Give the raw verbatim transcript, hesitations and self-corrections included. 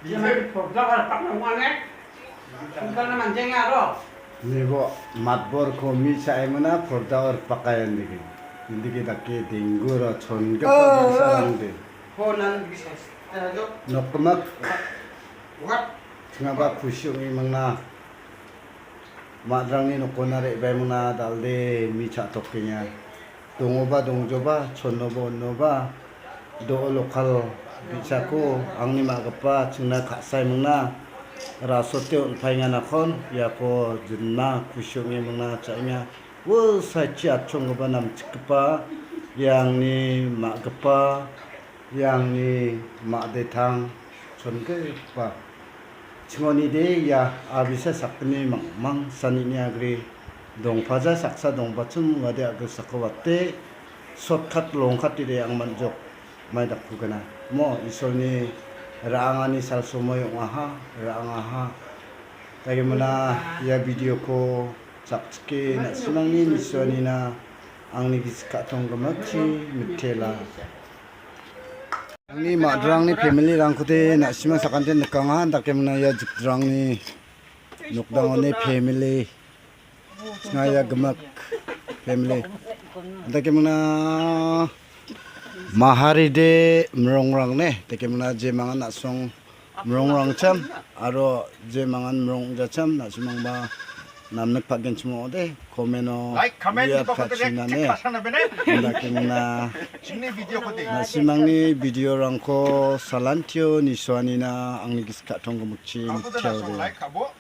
Dia mati porda kalau tak mau aneh. Bukan manjeng aro. Nibo matbor komi saemuna porda or pakaian digi. Indigi dake denggu ro chongipa sarangde. Ho nan bisa. Nokkemak. What? Tengaba kusyuk imangna. Madrangni nokona re·baimona dal·de mi cha·tokenga. Dongoba dongjoba, chonnoba onnoba, do·o lokal bi·sako angni ma·gipa chingna ka·saimingna rasote on·paenganakon iako jinma kusi ong·emingna cha·enga. Ua saichi atchonggipa namchikgipa ia angni ma·gipa, ia angni ma·detang chongipa. Chingonide ia abisa sakgni mangmang sanini agri dongpaja saksa dongpachim wade agri sako wate shortcut longcut ide ang man·jok mai dakpugana. Mo Isolni ra·angani salsomoi ong·aha, ra·angaha. Dagimina ia video-ko chakchike na·simangni nisuanina angni gisik ka·tong gimikchi mitela. Angni madrangni family-rangkode na·simang sakantian nikanga, dakemina ia jikrangni nokdangoni family. Singa ia gimik family. Dakemina maharide mrongrang ne, dakemina jemangan na·song mrongrangcham aro jemangan mrongjacham na·simangba namnik pakgenchim ong·ode, komeno like, comment, uiat iba kote kachinane. Cik kasang na bene. Indakemina Chingni video kote. Na·simangni video-rangko salantio nisuanina angni gisik ka·tong gimikchi. Ako to mittiaode. Langsung like kabo.